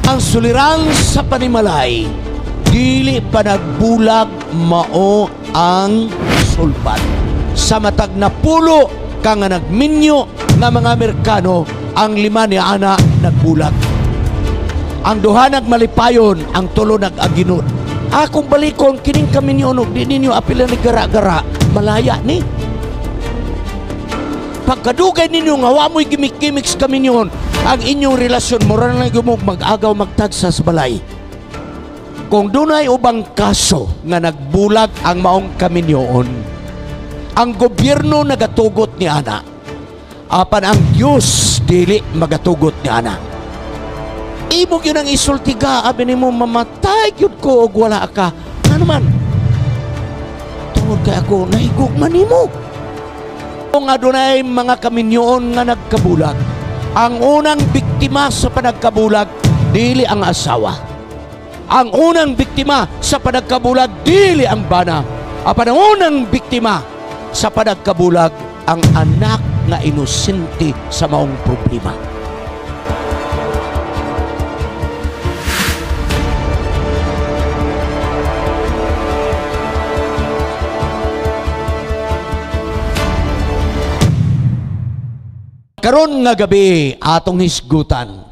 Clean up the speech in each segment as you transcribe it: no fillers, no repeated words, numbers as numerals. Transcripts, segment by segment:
Ang suliran sa panimalay, dili panagbulag mao ang sulbad. Sa matag napulo ka nga nagminyo nga mga Amerikano, ang 5 ni ana nagbulag. Ang 2 nagmalipayon, ang 3 nag-aginod. Akong balikon kining kaminyon og di ninyo apila ni gara-gara, malaya ni. Pagkadugay ninyo nga wa mo'y gimik-gimik sa kaminyon, ang inyong relasyon mura na lang gumog mag-agaw magtagsa sa balay. Kung dunay ubang kaso nga nagbulag ang maong kaminyoon, ang gobyerno nagatugot ni ana, apan ang Dios dili magatugot ni ana. Imo gyud ang isultiga, abi nimo mamatay gyud ko og wala ka. Ngano man? Tungod kay ako nahigugma nimo. Kung adunay mga kaminyoon nga nagkabulag, ang unang biktima sa panagkabulag dili ang asawa. Ang unang biktima sa panagkabulag dili ang bana. Apan ang unang biktima sa panagkabulag ang anak nga inosente sa maong problema. Karon nga gabi atong hisgutan,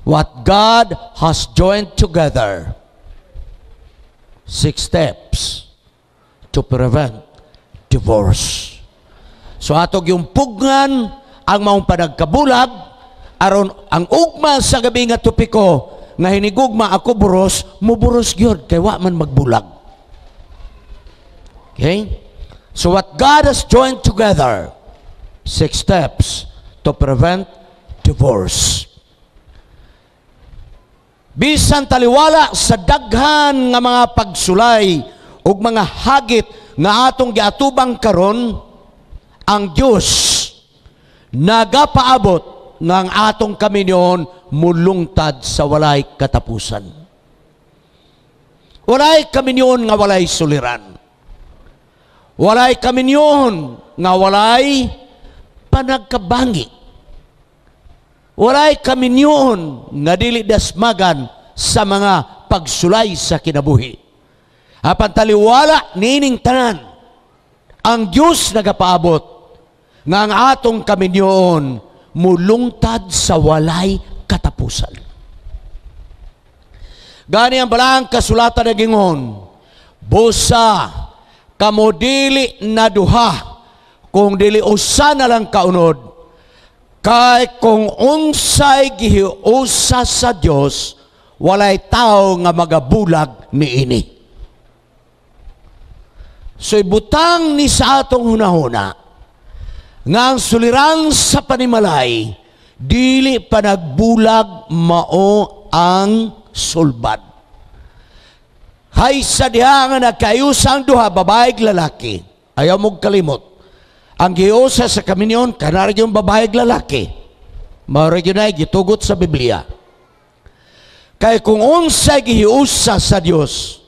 what God has joined together, 6 steps to prevent divorce. So atog yung pugnan ang maong panagkabulag aron ang ugma sa gabi nga topiko nga hinigugma ako buros, muburos gyud kay wa man magbulag. Okay? So what God has joined together, 6 steps to prevent divorce. Bisan taliwala sa daghan nga mga pagsulay ug mga hagit nga atong giatubang karon, ang Dios nagapaabot nga ang atong kaminyon mulungtad sa walay katapusan. Walay kaminyon nga walay suliran. Walay kaminyon nga walay panagkabangi. Walay kaminyon nga dili dasmagan sa mga pagsulay sa kinabuhi. Apan taliwala niining tanan, ang Dios nagapaabot nga ang atong kaminyoon mulungtad sa walay katapusan. Gani ang balaang kasulatan nagingon, busa kamo dili na duha, kung dili usa na lang kaunod, kay kung unsay gihiusa sa Dios, walay tao nga magabulag niini. So ibutang ni sa atong hunahuna nga ang suliran sa panimalay dili panagbulag mao ang sulbad. Hay sa diha nga nagkayusa ang duha, babae ug lalaki, ayaw mong kalimot. Ang giusa sa kaminyon, kanara yung babae ug lalaki. Mao ra gyud ay gitugot sa Biblia. Kay kung unsay gihiusa sa Dios,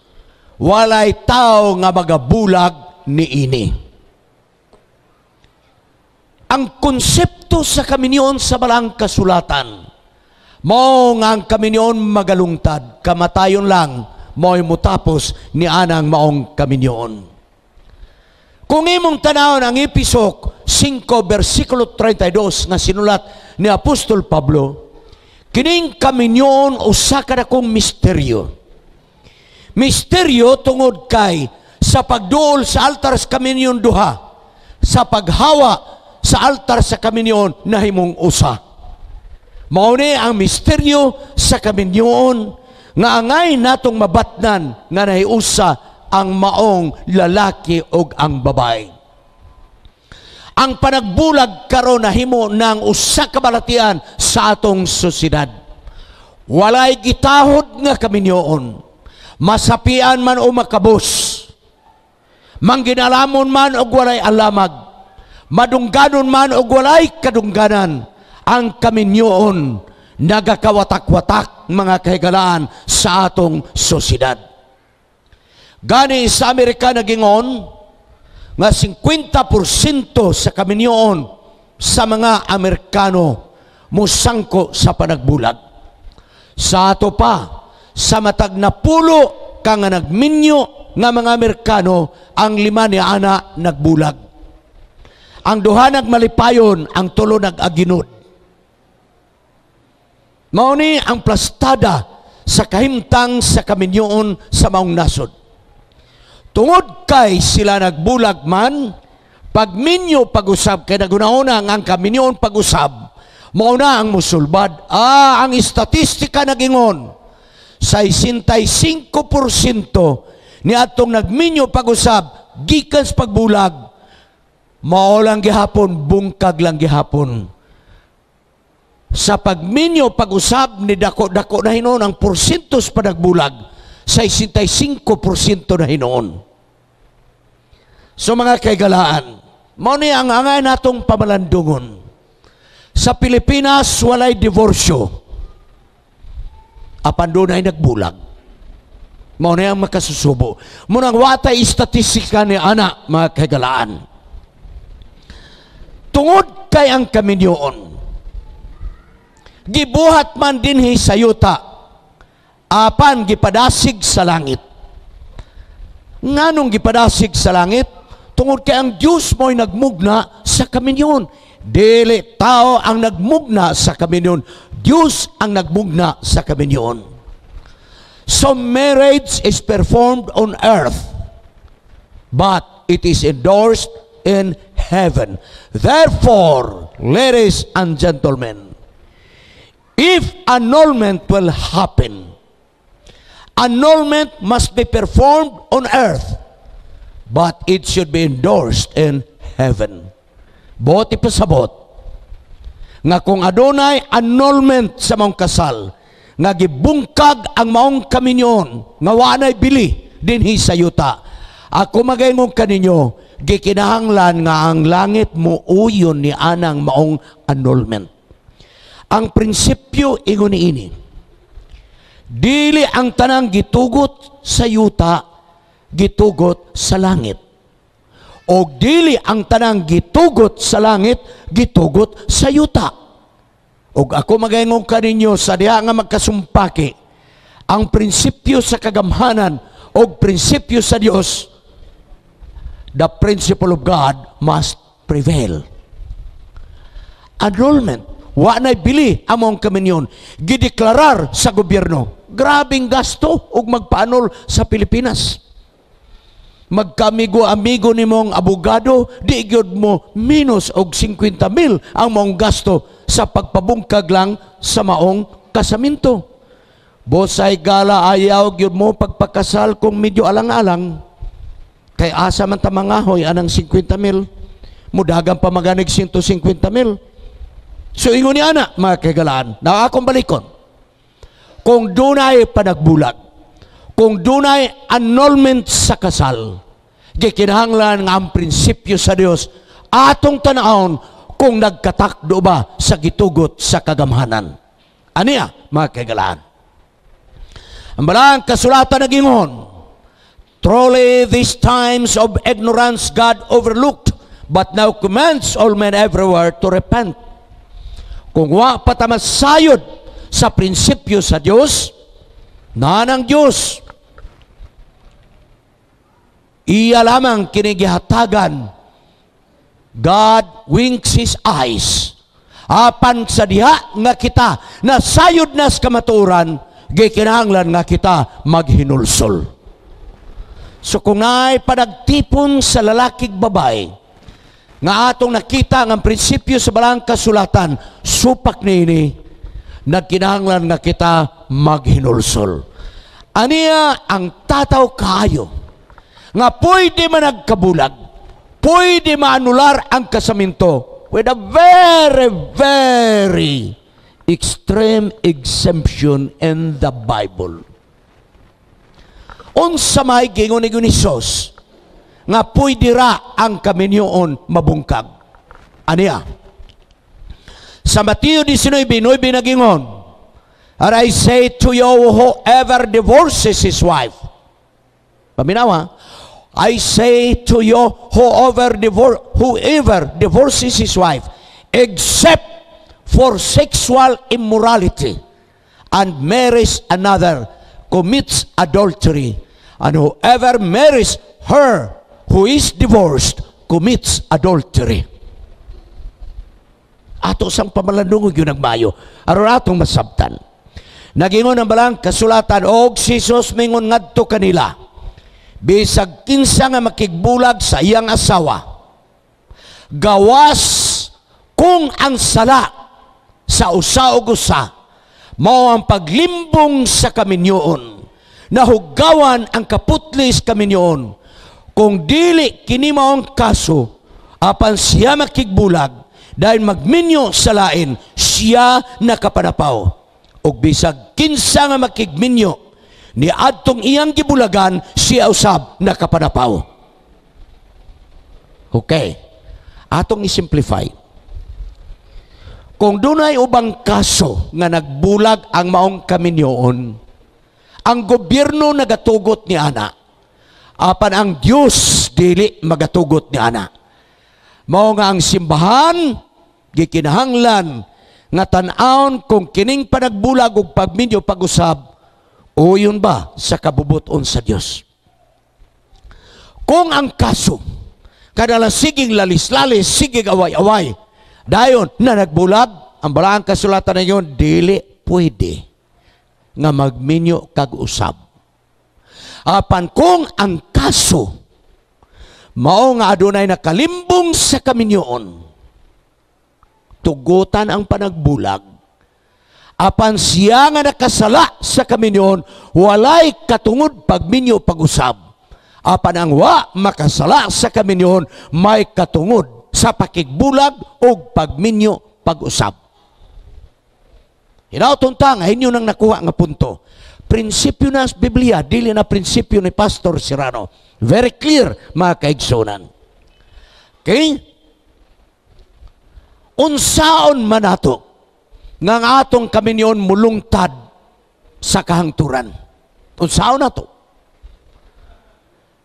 walay tao nga magabulag niini. Ang konsepto sa kaminyon sa balang kasulatan, mao nga ang kaminyon magalungtad, kamatayon lang mao'y mutapos ni anang maong kaminyon. Kung imong tanawon ang Episo 5 versikulo 32 nga sinulat ni Apostol Pablo, kining kaminyon usa ka dakong misteryo. Misteryo tungod kay sa pagduol sa altar sa kaminyon duha, sa paghawa sa altar sa kaminyon nahimong usa. Mao ni ang misteryo sa kaminyon nga angay natong mabatnan nga nahiusa ang maong lalaki og ang babae. Ang panagbulag karon nahimo ng usa ka balatian sa atong sosyedad. Walay gitahod nga kaminyoon, masapian man o makabos, mangginalamon man og walay alamag, madungganon man og walay kadungganan, ang kaminyoon nagakawatak-watak mga kahigalaan sa atong sosyedad. Gani sa Amerika nagingon nga 50% sa kaminyoon sa mga Amerikano musangko sa panagbulag. Sa ato pa, sa matag 10 ka nga nagminyo nga mga Amerikano, ang lima ni ana nagbulag. Ang duha nagmalipayon, ang tulo nag-aginod. Mao ni ang plastada sa kahimtang sa kaminyoon sa maong nasod. Tungod kay sila nagbulag man, pagminyo pag-usab, kay nagunahuna ang kaminyoon pag-usab, mao na ang musulbad. Ang estatistika nagingon, 65% ni atong nagminyo pag-usab, gikan sa pagbulag, mao lang gihapon, bungkag lang gihapon. Sa pagminyo pag-usab ni dako-dako na hinuon ang porsintos panagbulag, 65% na hinuon. So mga kaigalaan, mao ni ang angay natong pamalandungon. Sa Pilipinas, walay diborsyo. Apan dunay nagbulag. Mao ni ang makasusubo. Munang watay estatistika ni ana, mga kaigalaan. Tungod kay ang kaminyoon, gibuhat man dinhi sa yuta, apan gipadasig sa langit. Nganong gipadasig sa langit? Tungod kay ang Diyos mo'y nagmugna sa kaminyoon. Dili tao ang nagmugna sa kaminyoon. Diyos ang nagmugna sa kaminyoon. So marriage is performed on earth, but it is endorsed in heaven. Therefore, ladies and gentlemen, if annulment will happen, annulment must be performed on earth, but it should be endorsed in heaven. Buot ipasabot nga kung adunay annulment sa maong kasal, nga gibungkag ang maong kaminyon, nga wanay bili dinhi sa yuta, ako magaingon kaninyo, gikinahanglan nga ang langit muuyon ni anang maong annulment. Ang prinsipyo ingon niini, dili ang tanang gitugot sa yuta gitugot sa langit, o dili ang tanang gitugot sa langit gitugot sa yuta. Og ako magaingon kaninyo sa diha nga magkasumpaki ang prinsipyo sa kagamhanan og prinsipyo sa Dios, the principle of God must prevail. Annulment, wa na'y bili among kaminyon, gideklarar sa gobyerno. Grabing gasto og magpa-annul sa Pilipinas. Magkamigo-amigo nimong abogado, di gyud mo minus og 50 mil ang maong gasto sa pagpabungkag lang sa maong kasaminto. Bosay gala, ayaw gyud mo pagpakasal kung medyo alang-alang. Kay asa man ta mangahoy anang 50 mil? Mudagan pa maganig 150 mil. So ingon ni ana, mga kagalaan, na akong balikon. Kung dunay panagbulag, kung dunay annulment sa kasal, gikinahanglan nga ang prinsipyo sa Dios atong tanawon kung nagkatakdo ba sa gitugot sa kagamhanan. Aniya, mga kagalaan? Ang balang kasulatan nagingon, "Truly these times of ignorance God overlooked, but now commands all men everywhere to repent." Kung wa pa ta masayod sa prinsipyo sa Dios, nanang Dios, iya lamang kinigihatagan. God winks His eyes. Apan sa diha nga kita nasayod na sa kamatuoran, gikinahanglan nga kita maghinulsol. So kung naay panagtipon sa lalakig babae, nga atong nakita ang prinsipyo sa balang kasulatan, supak niini, nagkinahanglan nga kita maghinulsol. Aniya ang tataw kaayo nga pwede man nagkabulag, pwede maanular ang kasaminto with a very, very extreme exemption in the Bible. Unsa may gingon ni Hesus nga pwede ra ang kaminyoon mabungkag? Aniya? Sa Mateo 19:9 nagingon, "And I say to you, whoever divorces his wife." Paminawa, "I say to you, whoever divorces his wife, except for sexual immorality," and marries another commits adultery, and whoever marries her who is divorced commits adultery. Ato sang pamalandungon gyud nagmayo aron atong masabtan. Nagingon ang balang kasulatan, og si Jesus mingon ngadto kanila, "Bisag kinsa nga makigbulag sa iyang asawa, gawas kung ang sala sa usa og usa mao ang paglimbong sa kaminyoon, nahugawan ang kaputlis kaminyoon. Kung dili kini mao ang kaso, apan siya makigbulag dahil magminyo sa lain, siya nakapanapaw. Ug bisag kinsa nga makigminyo ni adtong iyang gibulagan, siya usab nakapanapaw." Okay. Atong i-simplify. Kung dunay ubang kaso nga nagbulag ang maong kaminyoon, ang gobyerno nagatugot ni ana, apan ang Dios dili magatugot ni ana. Mao nga ang simbahan gikinahanglan nga tan-awon kung kining panagbulag ug pagminyo pag-usab uyon ba sa kabubuton sa Dios. Kung ang kaso kadala siging lalis-lalis, siging away-away, dayon na nagbulag, ang balaang kasulatan na yun, dili pwede nga magminyo kag usab. Apan kung ang kaso mao nga adunay nakalimbong sa kaminyoon, tugutan ang panagbulag, apan siya nga nakasala sa kaminyoon walay katungod pagminyo pag-usab, apan ang wa makasala sa kaminyoon may katungod sa pakigbulag og pagminyo pag-usab. Hinaot ta nga inyo nang nakuha nga punto. Prinsipyo na sa Biblia, dili na prinsipyo ni Pastor Serrano. Very clear, mga kaigsunan. Okay? Unsaon man nato nga ang atong kaminyon mulungtad sa kahangturan? Unsaon nato?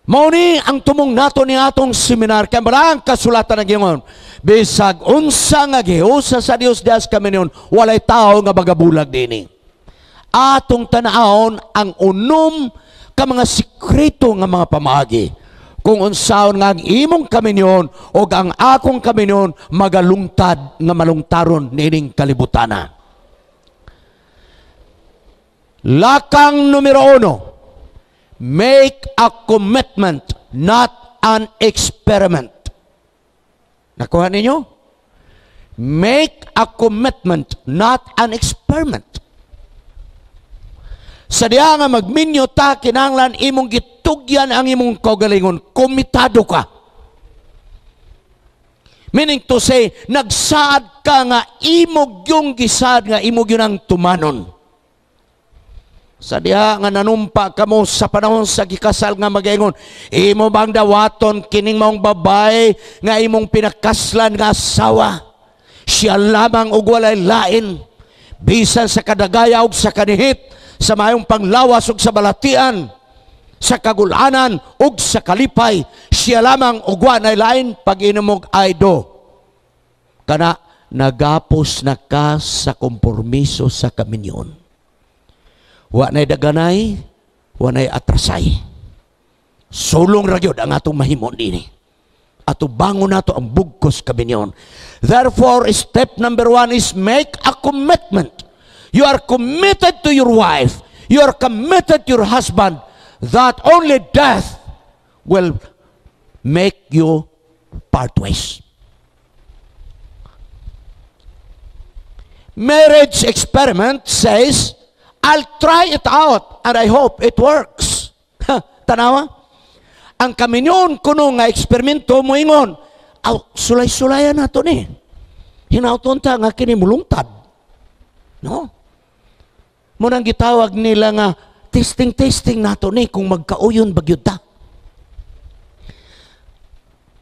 Mao ni ang tumong nato ni atong seminar, kay ang kasulatan ng Gingon, bisag unsa nga giusa sa Dios dias kaminyon, walay tao nga magabulag dini. Atong tan-awon ang 6 ka mga sikreto nga mga pamaagi kung unsaon nga ang imong kaminyon o ang akong kaminyon magalungtad nga malungtaron niining kalibutana. Lakang numero 1, make a commitment, not an experiment. Nakuha ninyo? Make a commitment, not an experiment. Sa diha nga magminyo ta, kinahanglan imong gitugyan ang imong kaugalingon, komitado ka. Meaning to say, nagsaad ka nga imong yung gisaad nga imong yun ang tumanon. Sa diha nga nanumpa kamo sa panahon sa gikasal nga magaingon, imo bang dawaton kining maong babae nga imong pinakaslan nga asawa? Siya lamang og walay lain, bisan sa kadagaya og sa kanihit, sa mayong panglawas ug sa balatian, sa kagulanan ug sa kalipay, siya lamang og walay lain, pag inumog "I do." Kana nagapos na ka sa kompormiso sa kaminyon. Wa nay daganay, wa nay atrasay. Sulong ra gyud ang atong mahimo dinhi. Ato bangon nato ang bugkos kaminyon. Therefore, step number 1 is make a commitment. You are committed to your wife. You are committed to your husband that only death will make you part ways. Marriage experiment says, "I'll try it out and I hope it works." Tanawa? Ang kaminyon kuno nga eksperimento moingon, aw, sulay-sulayan nato ni. Hinauton ta nga kini mulungtad. No? Munang gitawag nila nga testing-testing nato ni kung magkauyon bagyod ta.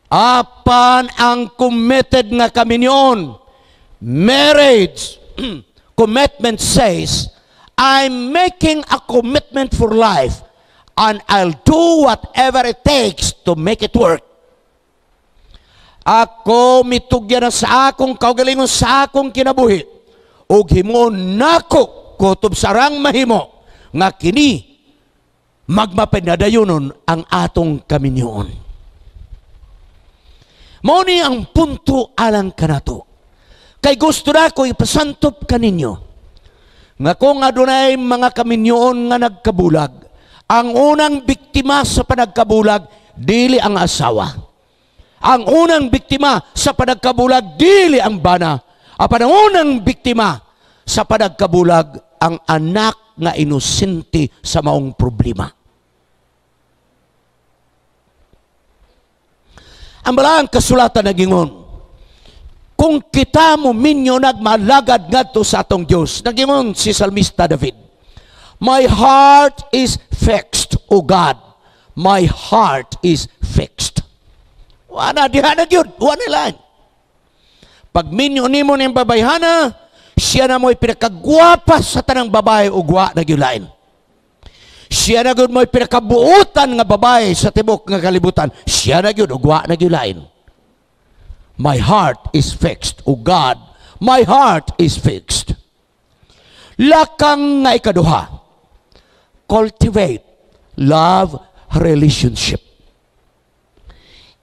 Apan ang committed nga kaminyon, marriage commitment says, "I'm making a commitment for life and I'll do whatever it takes to make it work." Ako mitugyan na sa akong kaugalingon sa akong kinabuhi ug himuon nako Kutob sarang mahimo nga kini magmapinadayonon ang atong kaminyoon. Mao ni ang punto alang kanato. Kay gusto na ko ipasantop kaninyo nga kung adunay mga kaminyoon nga nagkabulag, ang unang biktima sa panagkabulag dili ang asawa. Ang unang biktima sa panagkabulag dili ang bana. Apan ang unang biktima sa panagkabulag ang anak nga inosente sa maong problema. Ang balaang kasulatan nagingon, kung kita mo minyo nagmalagad ngadto sa atong Dios, nagingon si Salmista David, "My heart is fixed, O God. My heart is fixed." Wala diha na gyud, wala lain. Pag minyo nimo ning babayhana, siya na mo'y pinakagwapa sa tanang babae ug wa na gyud lain. Siya na gyud mo'y pinakabuutan nga babae sa tibok nga kalibutan. Siya na gyud ug wa na gyud lain. My heart is fixed, O God. My heart is fixed. Lakang nga ikaduha, cultivate love relationship.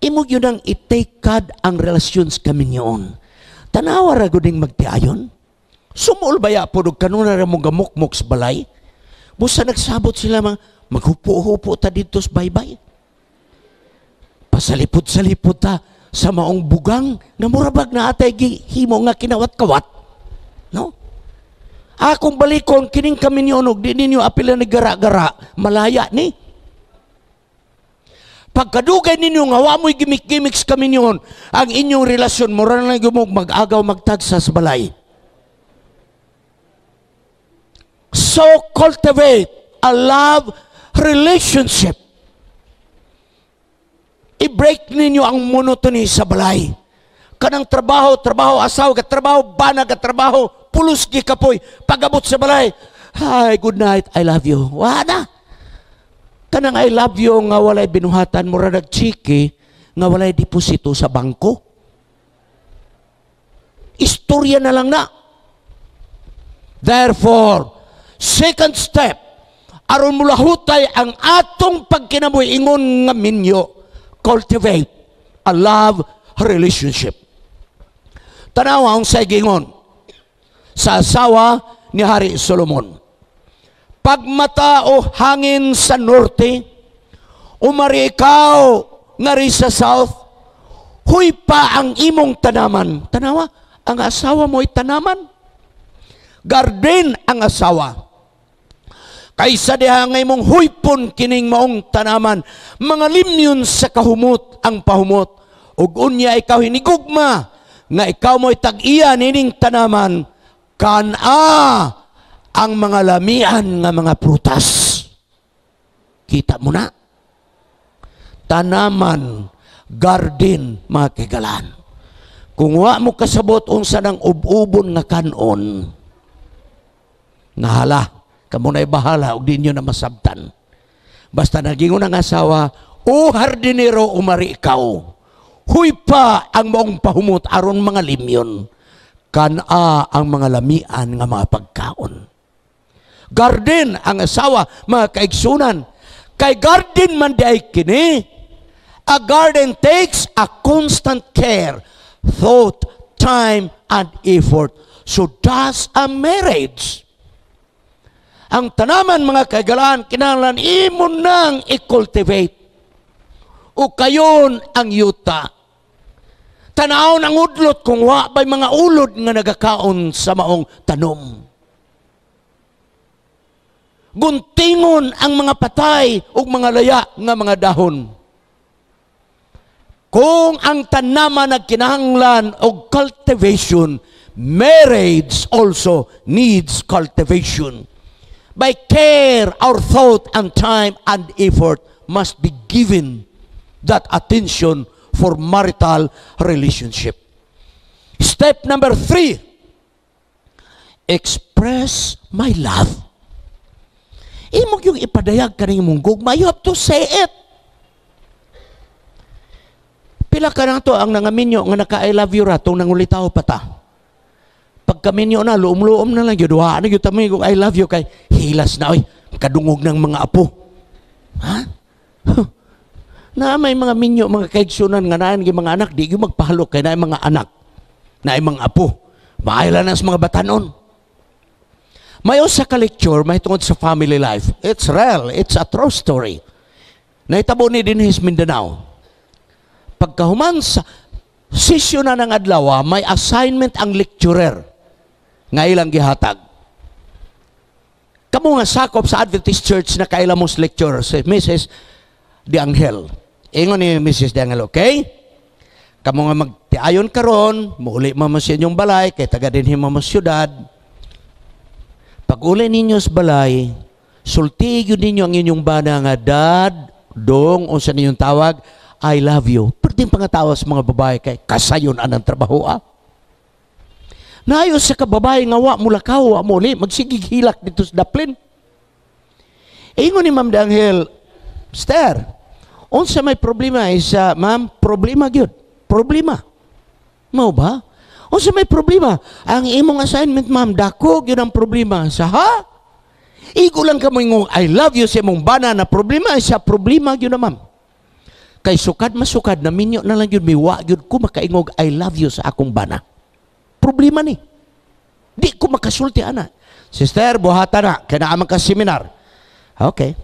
Imo gyud ang i-take ang relasyon sa kaminyoon. Tanawa ra gud ning magtiayon. Sumol baya pod og kanunay ra mong gamukmok sa balay. Busa nagsabot sila mga maghupo-hupo ta didto sa baybay. Pasalipod-salipod ta sa maong bugang na murabag na atay gihimo nga kinawat-kawat. No? Akong balikon kining kaminyoon og di ninyo apila ni gara-gara, malaya ni. Pagkadugay ninyo nga wa mo'y gimik-gimik sa kaminyoon, ang inyong relasyon mura na lang gumog mag-agaw magtagsa sa balay. So cultivate a love relationship. I-break ninyo ang monotony sa balay. Kanang trabaho, trabaho, asawa, ka trabaho, bana, ka trabaho, pulos gi kapoy. Pagabot sa balay, "Hi, good night, I love you." Wala. Kanang "I love you" nga walay binuhatan, mura nagchiki nga walay deposito sa bangko. Istorya na lang na. Therefore, second step, aron mulahutay ang atong pagkinabuhi ingon nga minyo, cultivate a love relationship. Tanawa ang sa gingon sa asawa ni Hari Solomon. Pagmata o hangin sa norte, umari ikaw ngari sa south, huy pa ang imong tanaman. Tanawa, ang asawa mo'y tanaman. Garden ang asawa. Kaysa diha nga imong huypon kining maong tanaman, mga limyon sa kahumot ang pahumot. Ug unya ikaw hinigugma nga ikaw mo'y tag-iya nining tanaman, kan-a ang mga lamian nga mga prutas. Kita mo na. Tanaman, garden, mga kigalan. Kung wa mo kasabot unsa nang ub-ubon nga kanon, nahala, kamo na'y bahala ug di nyo na masabtan. Basta nagingon ang asawa, "O hardinero, umari ikaw. Huy pa ang maong pahumot aron mga limyon. Kan-a ang mga lamian nga mga pagkaon." Garden ang asawa, mga kaigsunan. Kay garden man di ay kini. A garden takes a constant care, thought, time, and effort. So does a marriage. Ang tanaman, mga kaigalaan, kinahanglan imo nang i-cultivate. O kayon ang yuta. Tanawon ang udlot kung wa ba'y mga ulod nga nagakaon sa maong tanom. Guntingon ang mga patay ug mga laya nga mga dahon. Kung ang tanaman nagkinahanglan og cultivation, marriage also needs cultivation. By care, our thought and time and effort must be given that attention for marital relationship. Step number 3, express my love. Imo yung ipadayag kaning imong gugma, you have to say it. Pila ka na to ang nangaminyo nga naka "I love you" ra tong nangulitaw pa ta. Pagkaminyo na, luom-luom na lang yun. Wa na gyud ta moingon, "I love you," kay hilas na, oy. Kadungog ng mga apo. Ha? Na may mga minyo, mga kaigsunan nga naan mga anak, di gyud magpahalok kay naay mga anak. Naay mga apo. Maayo na sa mga batanon. May usa ka lecture may tungod sa family life. It's real. It's a true story. Nahitabo ni dinhi sa Mindanao. Pagkahuman sa session na ng adlaw, may assignment ang lecturer nga ilang gihatag. Kamo nga sakop sa Adventist Church na kaila mo sa lecturer, si Mrs. De Angel. Ingon ni Mrs. De Angel, "Okay? Kamo nga magtiayon karon, muuli mo sa inyong balay, kay taga dinhi mo syudad. Pag uli ninyo sa balay, sulti gyud ninyo ang inyong bana nga dad, dong, o sa ninyong tawag, 'I love you.'" Perting pangatawa sa mga babae kay kasayon anang trabaho ah. Naay usa ka babae nga wa mulakaw, wa muli, magsigig hilak dito sa daplin. Ingon ni Ma'am De Angel, "Sister, unsa may problema?" Isa, "Ma'am, problema gyud. Problema." "Mao ba? Unsa may problema?" "Ang imong assignment, ma'am, dako gyud ang problema." Sa ha? "Igo lang ka mo ingong 'I love you' sa imong bana na problema." Sa problema gyud na, ma'am. Kay sukad masukad na minyo na lang gyud mi, wa gyud ko makaingog 'I love you' sa akong bana. Problema ni. Di ko makasulti ana." "Sister, buhata na. Kay naa man ka seminar." Okay.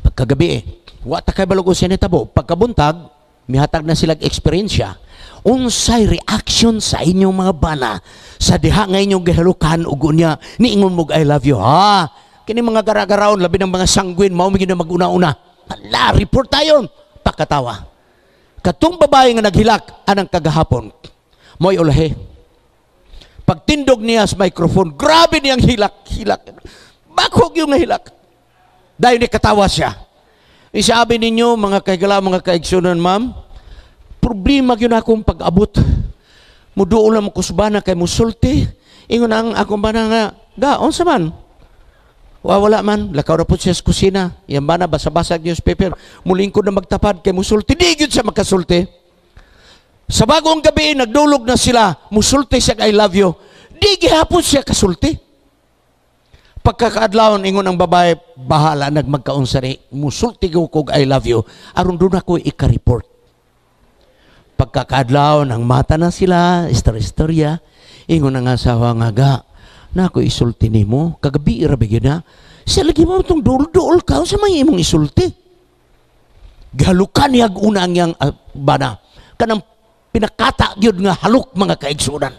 Pagkagabi eh, wa ta kay balog unsay nitabo. Pagkabuntag, mihatag na silang eksperyensya. Unsay reaction sa inyong mga bana sa diha nga inyong gihalukan ug unya niingon mo 'I love you'? Ha? Kini mga garagaraon, labi ng mga sanguine, mao mi na maguna-una. Hala, report tayo. Pakatawa. Katong babae nga naghilak anang kagahapon, mo'y ulahi. Pagtindog niya sa microphone, grabe niyang hilak, hilak. Bakog yung hilak. Dahil ni katawa siya. Isabi ninyo, mga kaigala, mga kaigsunan, "Ma'am, problema yun akong pag-abot. Muduol na mo kusbana kay musulti. Ingon ang akong bana nga, 'Ga, unsa man?' Wa wala man, lakaw ra po siya sa kusina. Yan bana, basa-basa newspaper. Mulingkod na magtapad kay musulti. Di gyud siya makasulti. Sa bagong gabi, nagdulog na sila, musulti siya 'I love you.' Di gihapon siya kasulti." Pagkakaadlawon, ingon ang babae, "Bahala nagmagkaunsari, musulti ko kog 'I love you,' aron doon ako ika-report." Pagkakaadlawon, ang mata na sila, istorya-istorya, ingon ang asawa nga, "Ga, na ako isulti nimo, kagabi ra ba gyud na?" Siya lagi mo itong duol-duol ka, sa mga imong isulti. Galukan niya una ang iyang bana. Kanang pinakata gyud nga halok, mga kaigsunan.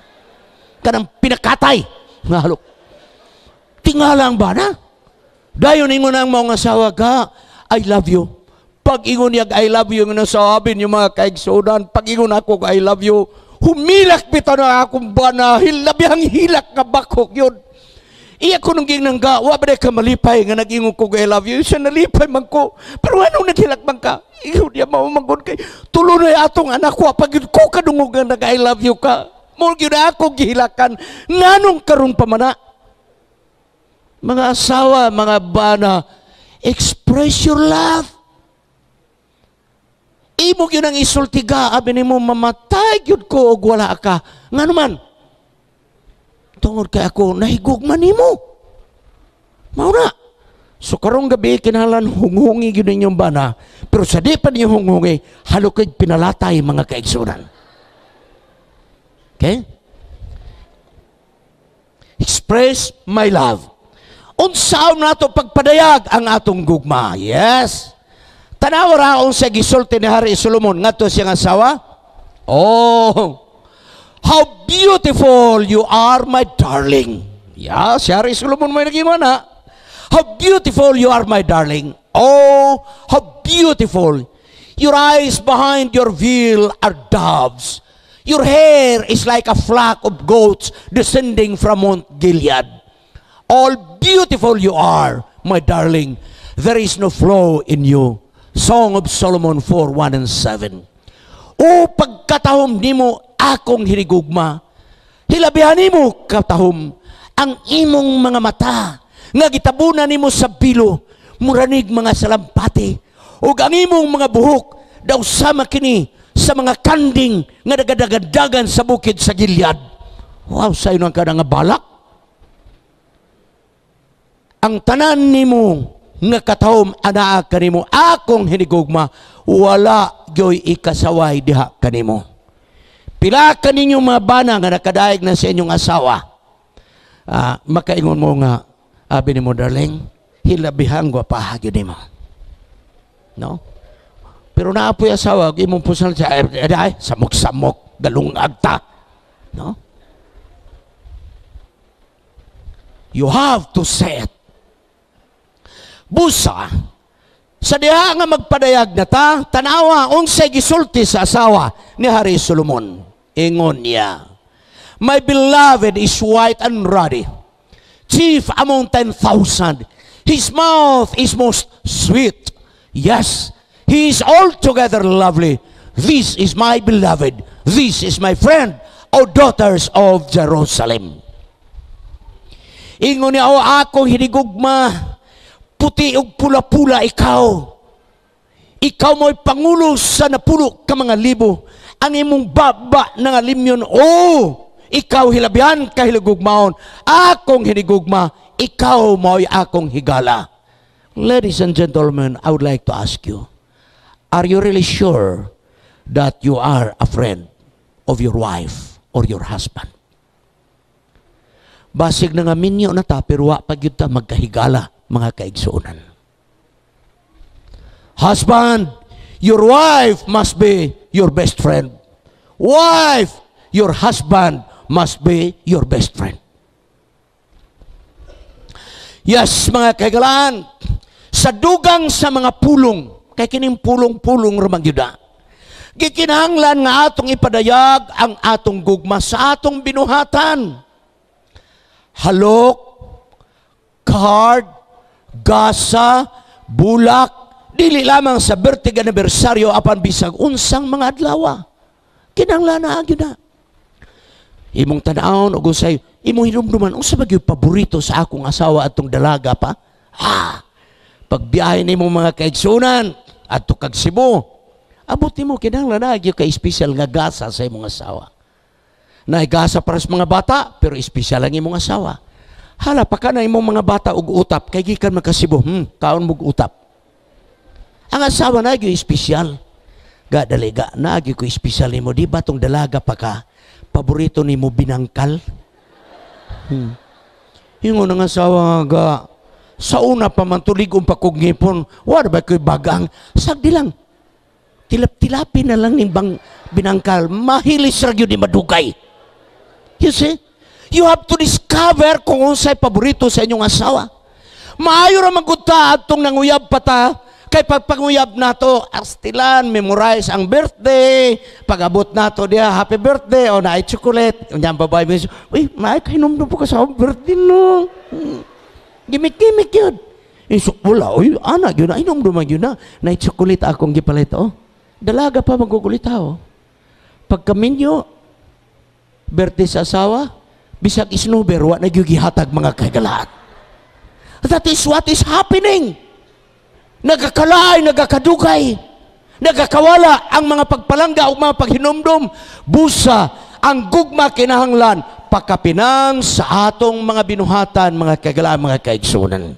Kanang pinakatay nga halok. Tingala ang bana. Dayon ingon ang mga asawa ka, "I love you." Pag ingon niya, "I love you," nga nasabi niyo, mga kaigsunan, pag ingon ako, "I love you," humilak bitaw na akong bana, hilabihang hilak nga bakok yun. Iya ko nung ginang ga, "Wa ba ka malipay nga nag-ingon ko 'I love you'?" Siya, "Nalipay man ko. Pero anong naghilak man ka?" Ingon niya, "Mao man gud kay tulo na atong anak ko, pag ko kadungog nga nag 'I love you' ka. Mo gyud ako gihilakan nganong karon pa man na." Mga asawa, mga bana, express your love. Imo gyud ang isultiga, abi nimo, "Mamatay gyud ko og wala ka. Ngano man? Tungod kay ako nahigugma nimo." Mao na. So karong gabi kinahanglan hunghungi gyud ninyong bana, pero sa di pa ninyo hunghungi, halukig pinalatay, mga kaigsunan. Okay? Express my love. Unsaon nato pagpadayag ang atong gugma? Yes. Tanawa ra unsa gisulti ni Hari Solomon ngadto siyang asawa. "Oh, how beautiful you are, my darling." Yeah, si Hari Solomon may naging na. "How beautiful you are, my darling. Oh, how beautiful. Your eyes behind your veil are doves. Your hair is like a flock of goats descending from Mount Gilead. All beautiful you are, my darling. There is no flaw in you." Song of Solomon 4, 1 and 7. O pagkatahom nimo akong hinigugma, hilabihan nimo katahom ang imong mga mata nga gitabunan nimo sa bilo, muranig mga salampati, ug ang imong mga buhok daw sama kini sa mga kanding nga nagadagadagan sa bukid sa Gilead. Wow, sayo nang kada nga balak. Ang tanan nimo nga katawom anaa kanimo, akong hinigugma, wala gyoy ikasaway diha kanimo. Pila kaninyo mga bana nga nakadaig na sa inyong asawa? Makaingon mo nga, abi nimo, "Darling, hilabihang gwapaha gyud nimo." No? Pero naapoy asawa, imong pusal siya, ay, ay, samok-samok, galungag ta. No? You have to say it. Busa, sa diha nga magpadayag na ta, tanawa, unsay gisulti sa asawa ni Hari Solomon. Ingon niya, "My beloved is white and ruddy, chief among 10,000. His mouth is most sweet. Yes, he is altogether lovely. This is my beloved. This is my friend, O daughters of Jerusalem." Ingon niya, "O akong hinigugma, puti ug pula-pula ikaw. Ikaw mo'y pangulo sa napulo ka mga libo. Ang imong baba nga limyon, o ikaw hilabihan kahilugugmaon. Akong hinigugma, ikaw mo'y akong higala." Ladies and gentlemen, I would like to ask you, are you really sure that you are a friend of your wife or your husband? Basig na nga minyo na ta, pero wa pa gyud ta magkahigala, mga kaigsuonan. Husband, your wife must be your best friend. Wife, your husband must be your best friend. Yes, mga kaigalaan, sa dugang sa mga pulong, kay kining pulong-pulong ra man gyud, gikinahanglan nga atong ipadayag ang atong gugma sa atong binuhatan. Halok, card, gasa, bulak, dili lamang sa birthday anibersaryo apan bisag unsang mga adlaw. Kinahanglan na gyud na. Imong tan-awon og unsay imong hinumduman, unsa ba gyud paborito sa akong asawa atong dalaga pa? Ha. Pagbiyahe nimo, mga kaigsunan, adto kag Cebu. Abot nimo, kinahanglan na gyud kay espesyal nga gasa sa imong asawa. Naay gasa para sa mga bata, pero espesyal ang imong asawa. Hala pa ka na imong mga bata og utap kay gikan man ka Cebu, kaon mog utap. Ang asawa na gyud espesyal. Ga dali ga, naa gyud ko espesyal nimo, di ba tong dalaga pa ka, paborito nimo binangkal? Ingon ang asawa, "Ga, sa una pa man tulig-on pa kog ngipon, wala ba ko'y bagang? Sagdi lang. Tilap-tilapin na lang ning bang binangkal, mahilis ra gyud ni madugay." You see? You have to discover kung unsay paborito sa inyong asawa. Maayo ra man gud ta atong nanguyab pa ta, kay pagpanguyab nato, astilan, memorize ang birthday, pag-abot nato diha, "Happy birthday," o naay chocolate, unya ang babae mo, "Uy, maay kahinumdum po ka sa akong birthday, no?" Gimik-gimik yun. Eh, so, wala, uy, anak, yun na, hinumdum man yun na. Naay chocolate akong gipalit, oh. Dalaga pa magkukulita, oh. Pagkaminyo, birthday sa asawa, bisag isnuber, wa na gyud gihatag, mga kagalaan. That is what is happening. Nagakalaay, nagakadugay, nagakawala ang mga pagpalangga o mga paghinumdum. Busa, ang gugma kinahanglan, pakapinan sa atong mga binuhatan, mga kagalaan, mga kaigsunan.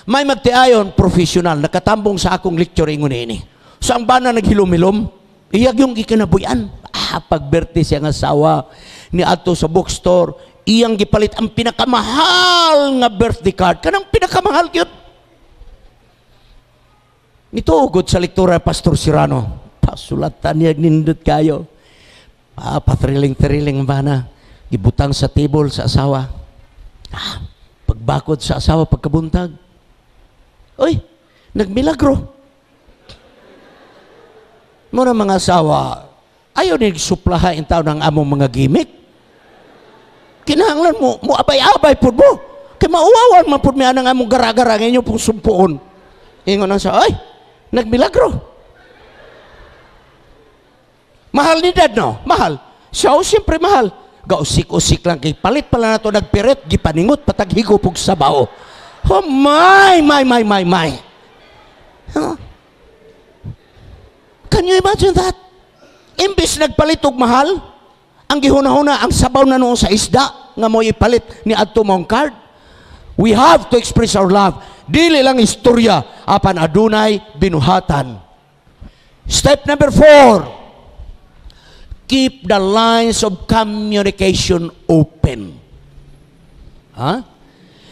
May magtiayon, professional, nakatambong sa akong lecture, ingon ini. So ang bana naghilom-hilom, iyag yung gikinabuyan. Pag-birthday siya nga asawa, ni adto sa bookstore, iyang gipalit ang pinakamahal nga birthday card. Kanang pinakamahal gyud. Nitugod sa lektura, Pastor Serrano. Pasulatan niya, nindot kayo. Pa-thrilling-thrilling ba na. Gibutang sa table sa asawa. Pagbakod sa asawa pagkabuntag. Uy, nagmilagro. Muna mga asawa, ayaw ni suplaha in taon ng among mga gimmick. Kinahanglan mo, mo abay-abay pud mo. Kay mauwawan man pud mi anang among gara-gara nga inyo pong sumpuon. Ingon ang sa, "Ay, nagmilagro." Mahal ni dad, no? Mahal. Siya, oh, siyempre mahal. Gausik-usik lang kay palit pala na to nagpiret, gipaningot patag higop og sabaw. Oh my, my, my, my, my. Huh? Can you imagine that? Imbis nagpalit og mahal, Ang gihuna-huna, ang sabaw na noon sa isda nga mo ipalit ni adto mong card. We have to express our love. Dili lang istorya apan adunay binuhatan. Step number 4. Keep the lines of communication open. Ha?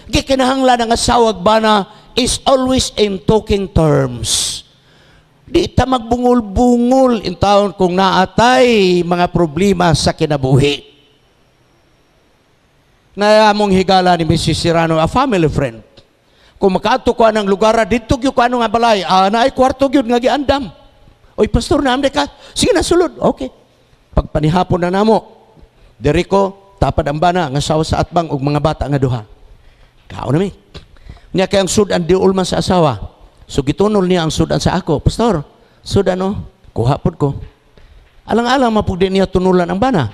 Gikinahanglan ang asawag bana is always in talking terms. Di ta magbungol-bungol in taon kung naatay mga problema sa kinabuhi. Na among higala ni Mrs. Serrano, a family friend. Kung makaadto ko anang lugar, dito gyud ko ano nga balay, naay kwarto gyud nga giandam. "Oy, pastor, naamde ka? Sige na, sulod." Okay. Pagpanihapon na namo, diri ko, tapad ang bana, nga asawa sa atbang, ug mga bata nga duha. Kaon na mi. Niya kay ang sudan diul man sa asawa. So gitunol niya ang sudan sa ako. "Pastor, sudan oh, kuha pod ko." Alang-alang mapugdi niya tunulan ang bana.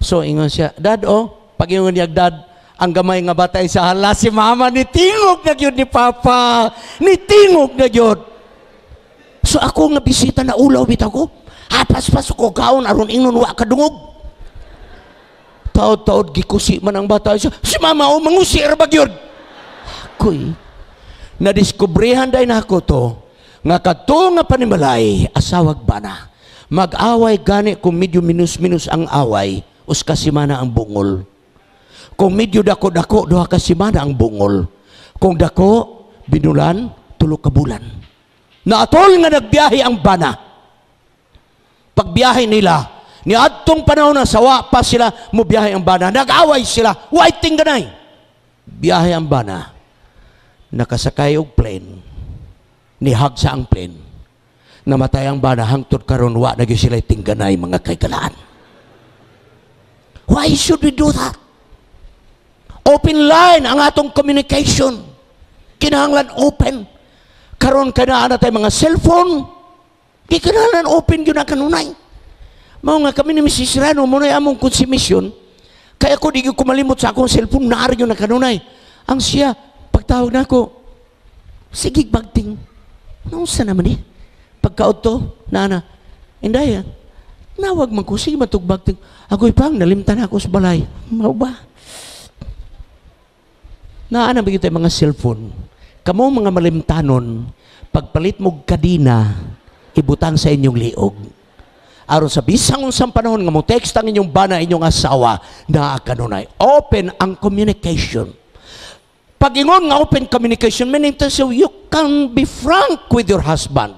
So ingon siya, "Dad oh," pag ingon niya "Dad," ang gamay nga bata sa hala si mama ni tingog na gyud ni papa, ni tingog na gyud. So ako nga bisita na ulaw bitaw ko. Hapas-pas ko kaon aron ingnon wa kadungog. Taod-taod gikusi man ang bata siya. Si mama oh mangusi ra ba gyud. Ako'y nadiskubrehan day nako to nga kadto nga panimalay, asawag bana, mag-away gani kung medyo minus-minus ang away, usa ka semana ang bungol. Kung medyo dako-dako, 2 ka semana ang bungol. Kung dako binulan, 3 ka bulan. Naatol nga nagbiyahe ang bana, pagbiyahe nila ni adtong panahon na sawa pa sila mo biyahe ang bana, nag-away sila, way tingganay. Biyahe ang bana, nakasakay og plane, nihagsa ang plane, namatay ang bana. Hangtod karon wa na gyud sila tingganay, mga kahigalaan. Why should we do that? Open line ang atong communication. Kinahanglan open. Karon kay naa na tay mga cellphone, di kinahanglan open gyud ang kanunay. Mao nga kami ni Mrs. Serrano mo na among konsumisyon. Kaya ako di gyud ko malimot sa akong cellphone, naa gyud na kanunay. Ang siya pagtawag nako, sige bagting. Naunsa naman eh? Pagkaudto, nana, "Inday, ah, nawag man ko, sige matugbagting." "Agoy pang, nalimtan ako sa balay." Mao ba? Naa na ba tayo mga cellphone? Kamo mga malimtanon, pagpalit mo kadina, ibutang sa inyong liog. Aron sa bisang unsang panahon nga mo text ang inyong bana, inyong asawa, naa kanunay. Open ang communication. Pag-ingon nga open communication, meaning to say, you can be frank with your husband.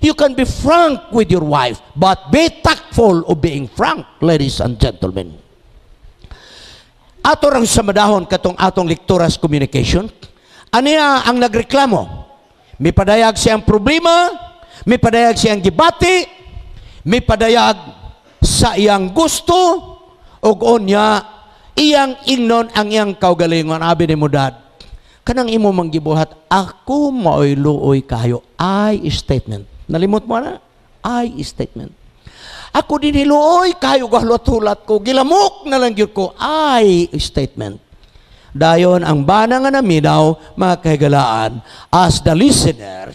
You can be frank with your wife, but be tactful of being frank, ladies and gentlemen. Ato rang samadahon katong atong lekturas communication. Aniya ang nagreklamo. Mipadayag siyang problema, mipadayag siyang gibati, mipadayag sa iyang gusto, ug unya iyang ingnon ang iyang kaugalingon, "Abi nimo, Dad. Kanang imo mang gibuhat, ako maoy luoy kayo." I statement. Nalimot mo na? I statement. "Ako din hiluoy kayo, gahulat-hulat ko. Gilamok na lang gyud ko." I statement. Dayon ang bana nga naminaw, mga kahigalaan, as the listener,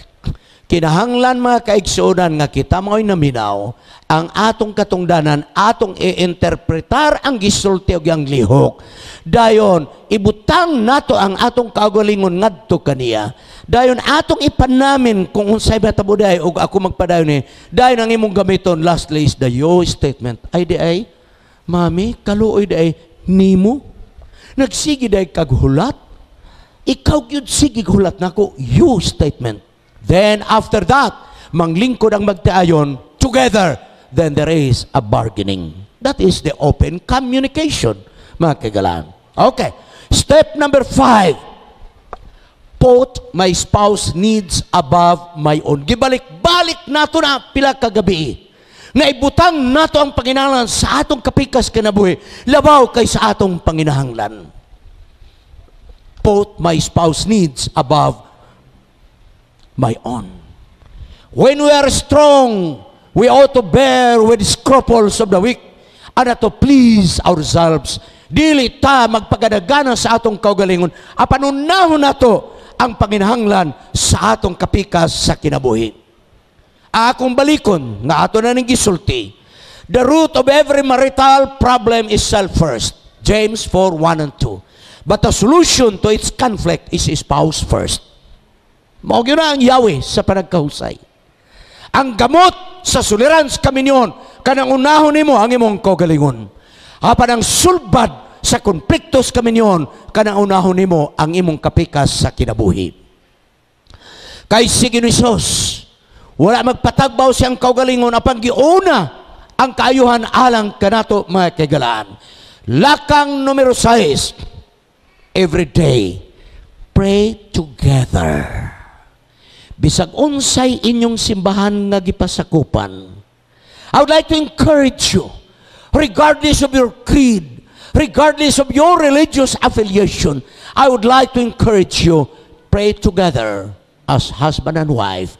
kinahanglan, mga kaigsuonan, nga kita mao'y naminaw, ang atong katungdanan, atong i-interpretar ang gisulti og ang lihok. Dayon, ibutang nato ang atong kaugalingon ngadto kaniya. Dayon atong ipanamin kung unsay matabo day ug ako magpadayon ni. Dayon ang imong gamiton lastly is the yo statement. "Ay di ay, Mami, kaluoy di ay nimo. Nagsige day kag hulat. Ikaw gyud sige hulat nako." You statement. Then after that, manglingkod ang magtiayon together. Then there is a bargaining. That is the open communication, mga kagalaan. Okay. Step number 5. Put my spouse needs above my own. Gibalik-balik nato na pila kagabi. Naibutang nato ang panginahanglan sa atong kapikas kinabuhi, labaw kay sa atong panginahanglan. Put my spouse needs above my own. When we are strong, we ought to bear with scruples of the weak and not to please ourselves. Dili ta magpagadagana sa atong kaugalingon, apan unahon nato ang panginahanglan sa atong kapikas sa kinabuhi. Akong balikon nga ato na ning gisulti. The root of every marital problem is self first. James 4:1 and 2. But the solution to its conflict is spouse first. Mao gyud na ang Yahweh sa panagkahusay. Ang gamot sa suliran sa kaminyoon, kanang unahon nimo ang imong kaugalingon. Apan ang sulbad sa konflikto sa kaminyoon, kanang unahon nimo ang imong kapikas sa kinabuhi. Kay si Ginoong, wala magpatagbaw siyang kaugalingon, apan giuna ang kaayuhan alang kanato, mga kahigalaan. Lakang numero 6, every day, pray together. Bisag unsay inyong simbahan nga gipasakupan, I would like to encourage you, regardless of your creed, regardless of your religious affiliation, I would like to encourage you, pray together as husband and wife.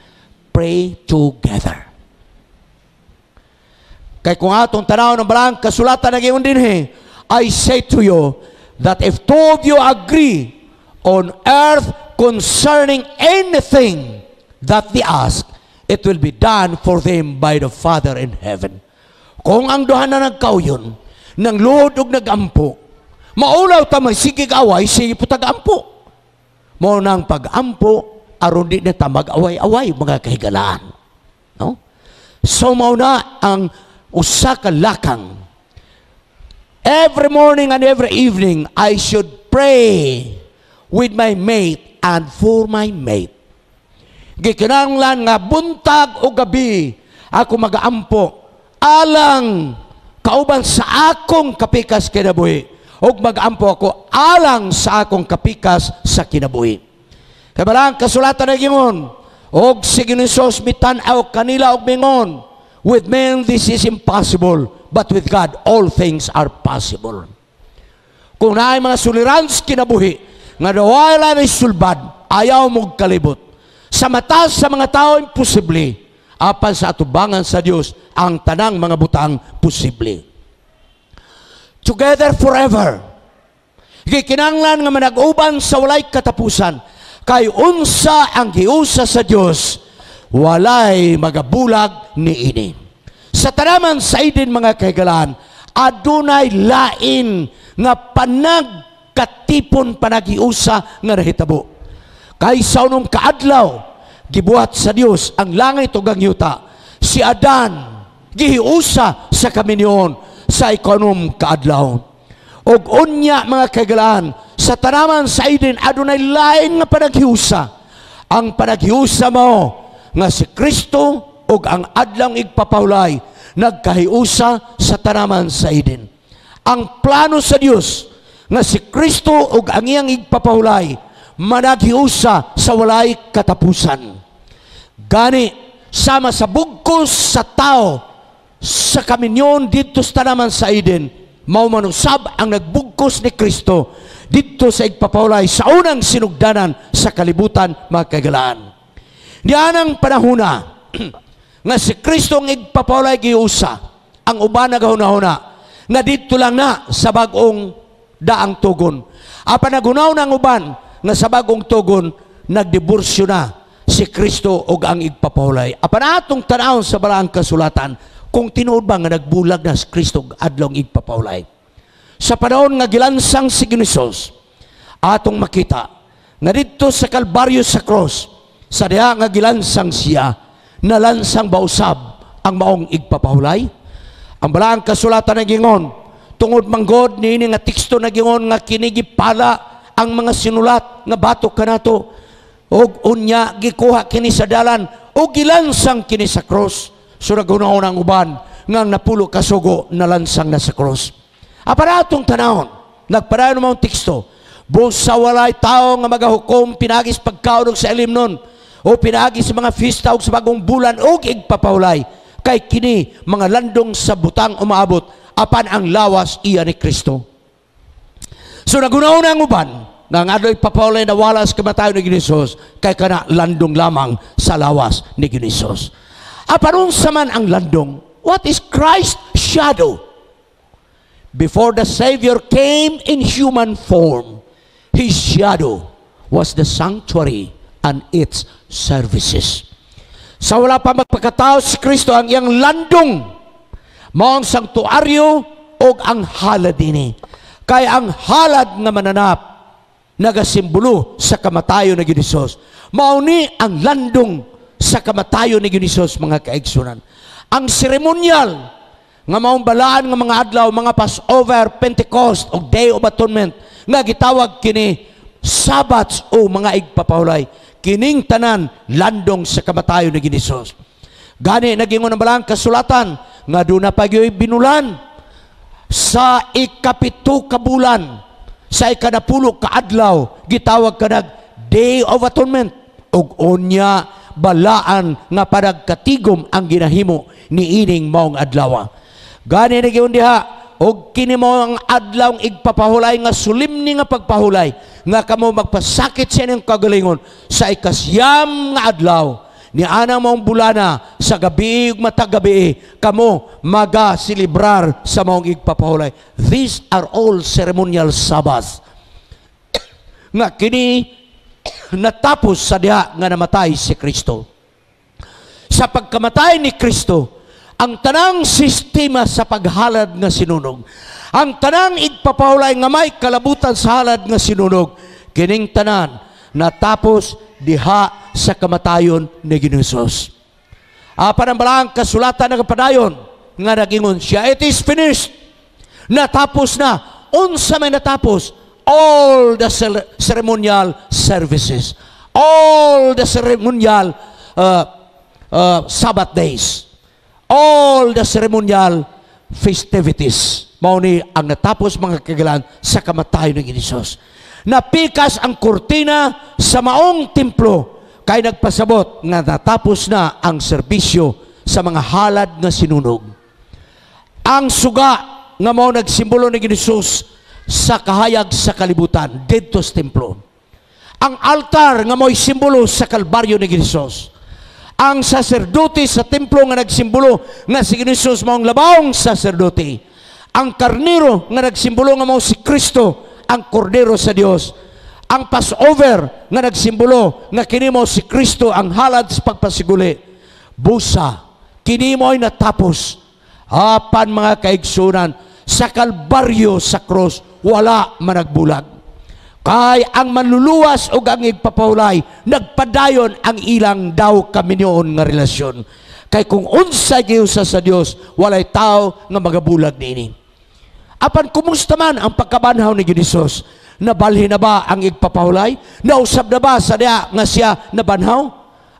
Pray together. Kay kung atong tanaw ng balaang kasulatan nag-ingon dinhi, "I say to you that if two of you agree on earth concerning anything that they ask, it will be done for them by the Father in heaven." Kung ang duha na nagkauyon, nang luhod og nagampo, maulaw ta may sige away, sige po tag-ampo. Mao nang pag-ampo, aron di na ta mag-away-away, mga kahigalaan. No? So mao na ang usa ka lakang. Every morning and every evening, I should pray with my mate and for my mate. Gikinahanglan nga buntag o gabi ako magaampo alang kauban sa akong kapikas kinabuhi ug magampo ako alang sa akong kapikas sa kinabuhi. Kay balaang kasulatan nagingon, og si Ginoong mitan-aw kanila og mingon, "With men this is impossible, but with God all things are possible." Kung naay mga suliran sa kinabuhi nga wala na sulbad, ayaw mong kalibot. Sa mata sa mga tao, imposible. Apan sa atubangan sa Dios, ang tanang mga butang posible. Together forever. Gikinanglan nga manag-uban sa walay katapusan. Kay unsa ang giusa sa Dios, walay magabulag niini. Sa tanaman sa Eden, mga kahigalaan, adunay lain nga panagkatipon, panagiusa nga nahitabo. Kay sa unong kaadlaw, gibuhat sa Dios ang langit ug ang yuta. Si Adan gihiusa sa kaminyoon sa ikaunom kaadlaw. Og unya, mga kahigalaan, sa tanaman sa Eden adunay lain nga panaghiusa. Ang panaghiusa mao nga si Kristo ug ang adlawng igpapahulay nagkahiusa sa tanaman sa Eden. Ang plano sa Dios nga si Kristo ug ang iyang igpapahulay managhiusa sa walay katapusan. Gani sama sa bugkos sa tao sa kaminyon didto sa tanaman sa Eden, mao man usab ang nagbugkos ni Kristo didto sa igpapahulay sa unang sinugdanan sa kalibutan, mga kahigalaan. Nianang panahona nga si Kristo ang igpapahulay giusa, ang uban nagahuna-huna nga didto lang na sa bag-ong daang tugon. Apan naghuna-huna ang uban nga sa bag-ong tugon nagdiborsyo na si Kristo og ang igpapahulay. Apan atong tan-awon sa balaang kasulatan kung tinuod ba nga nagbulag na si Kristo og adlong igpapahulay. Sa panahon nga gilansang si Ginoong, atong makita nga didto sa Kalbaryo, sa cross, sa diha nga gilansang siya, nalansang ba usab ang maong igpapahulay? Ang balaang kasulatan nagingon, tungod manggod niini nga teksto nagingon nga kini gipala ang mga sinulat nga batok kanato og unya gikuha kini sa dalan og gilansang kini sa cross. So naghunahuna ang uban nga ang 90 ka sugo nalansang na sa cross. Apan atong tanawon, nagpadayon ang teksto, "Busa walay tao nga magahukom pinaagi sa pagkaon og sa ilimnon o pinaagi sa mga fiesta og sa bagong bulan og igpapahulay, kay kini mga landong sa butang umaabot, apan ang lawas iya ni Kristo." So naghunahuna ang uban nga ang adlaw igpapahulay nawala sa kamatayon ni Ginoong, kay kana landong lamang sa lawas ni Ginoong. Apan unsa man ang landong? What is Christ's shadow? Before the Savior came in human form, His shadow was the sanctuary and its services. Sa wala pa magpakatao si Kristo, ang iyang landong Mao ang sanktuaryo og ang halad ini. Kay ang halad nga mananap nagasimbolo sa kamatayon ni Hesus. Mao ni ang landong sa kamatayon ni Hesus, mga kaigsunan. Ang seremonyal nga maong balaan nga mga adlaw, mga Passover, Pentecost ug Day of Atonement nga gitawag kini Sabbaths o mga igpapahulay. Kining tanan landong sa kamatayon ni Hesus. Gani nagingon ang balaang kasulatan nga duna pa gyoy binulan sa 7 ka bulan sa 10 ka adlaw, gitawag kanag Day of Atonement, ug unya balaan nga panagkatigom ang ginahimo niining maong adlaw. Gani nagingon diha, og kini mao ang adlaw igpapahulay nga solemne nga pagpahulay nga kamo magpasakit sa inyong kagalingon sa 9 nga adlaw ni anang maong bulana, sa gabi ug matag gabi kamo maga selebrar sa maong igpapahulay. These are all ceremonial Sabbath nga kini natapos sa diha nga namatay si Kristo. Sa pagkamatay ni Kristo, ang tanang sistema sa paghalad nga sinunog, ang tanang igpapahulay nga may kalabutan sa halad nga sinunog, kining tanan natapos diha sa kamatayon ni Hesus. Apan ang balaang kasulatan nagapadayon nga nagingon siya, "It is finished." Natapos na. Unsa may natapos? All the ceremonial services. All the ceremonial Sabbath days. All the ceremonial festivities. Mao ni ang natapos, mga kagalan, sa kamatayon ng Hesus. Napikas ang kurtina sa maong templo kay nagpasabot nga natapos na ang serbisyo sa mga halad nga sinunog. Ang suga nga mao nagsimbolo ni Hesus sa kahayag sa kalibutan didto sa templo. Ang altar nga mo'y simbolo sa Kalbaryo ni Hesus. Ang saserdote sa templo nga nagsimbolo nga si Hesus maong labawong saserdote. Ang karnero nga nagsimbolo nga mao si Kristo, ang kordero sa Dios. Ang Passover nga nagsimbolo nga kini mao si Kristo, ang halad sa pagpasiguli. Busa, kini mo'y natapos. Apan, mga kaigsunan, sa Kalbaryo, sa cross, wala managbulag. Kay ang manluluwas o ang igpapahulay, nagpadayon ang ilang daw kaminyoon nga relasyon. Kay kung unsa giusa sa Dios, walay tao nga magabulag niini. Apan kumusta man ang pagkabanhaw ni Hesus? Nabalhin na ba ang igpapahulay? Nausab na ba sa diha nga siya nabanhaw?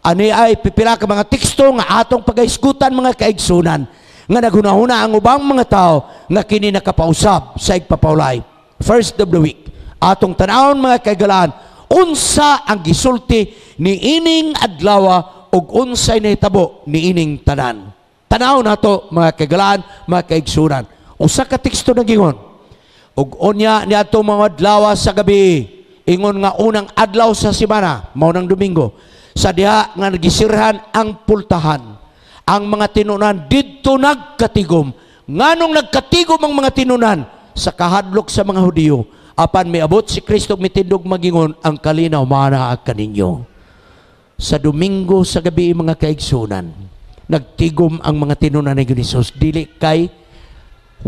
Ani ay pipila ka mga teksto nga atong pagahisgutan, mga kaigsunan, nga naghunahuna ang ubang mga tao nga kini nakapausab sa igpapahulay. First of the week. Atong tanawon, mga kaigalaan, unsa ang gisulti ni ining adlawa ug unsay nahitabo ni ining tanan. Tanaw nato, mga kaigalaan, mga kaigsunan. Usa ka teksto nagingon, "Ug unya niadto mga adlaw sa gabi," ingon nga unang adlaw sa semana, mao nang Domingo, "sa diha nga nagisirhan ang pultahan, ang mga tinunan didto nagkatigom." Nganong nagkatigom ang mga tinunan? Sa kahadlok sa mga Hudiyo. Apan miabot si Kristo, mitindog, magingon, "Ang kalinaw maanaa kaninyo." Sa Domingo sa gabi, mga kaigsunan, nagtigom ang mga tinunan ni Jesus, dili kay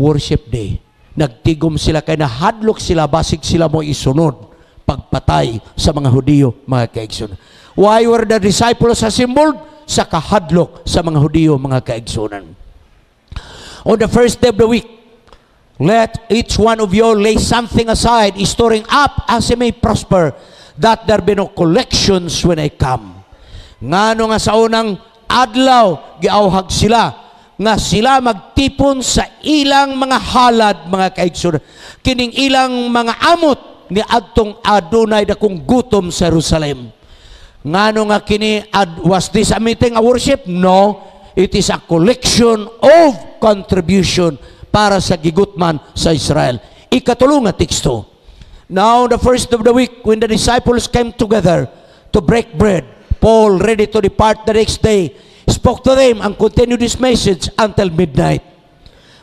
worship day. Nagtigom sila kay nahadlok sila basig sila mo isunod pagpatay sa mga Hudiyo, mga kaigsunan. Why were the disciples assembled? Sa kahadlok sa mga Hudiyo, mga kaigsunan. On the first day of the week, let each one of you lay something aside, storing up as he may prosper, that there be no collections when I come. Ngano nga sa unang adlaw, giawhag sila nga sila magtipon sa ilang mga halad, mga kaigsunan. Kining ilang mga amot ni adtong adunay dakong gutom sa Jerusalem. Ngano nga kini was this a meeting, a worship? No, it is a collection of contribution para sa gigutman sa Israel. Ikatulo nga teksto. Now, the first of the week, when the disciples came together to break bread, Paul, ready to depart the next day, spoke to them and continued his message until midnight.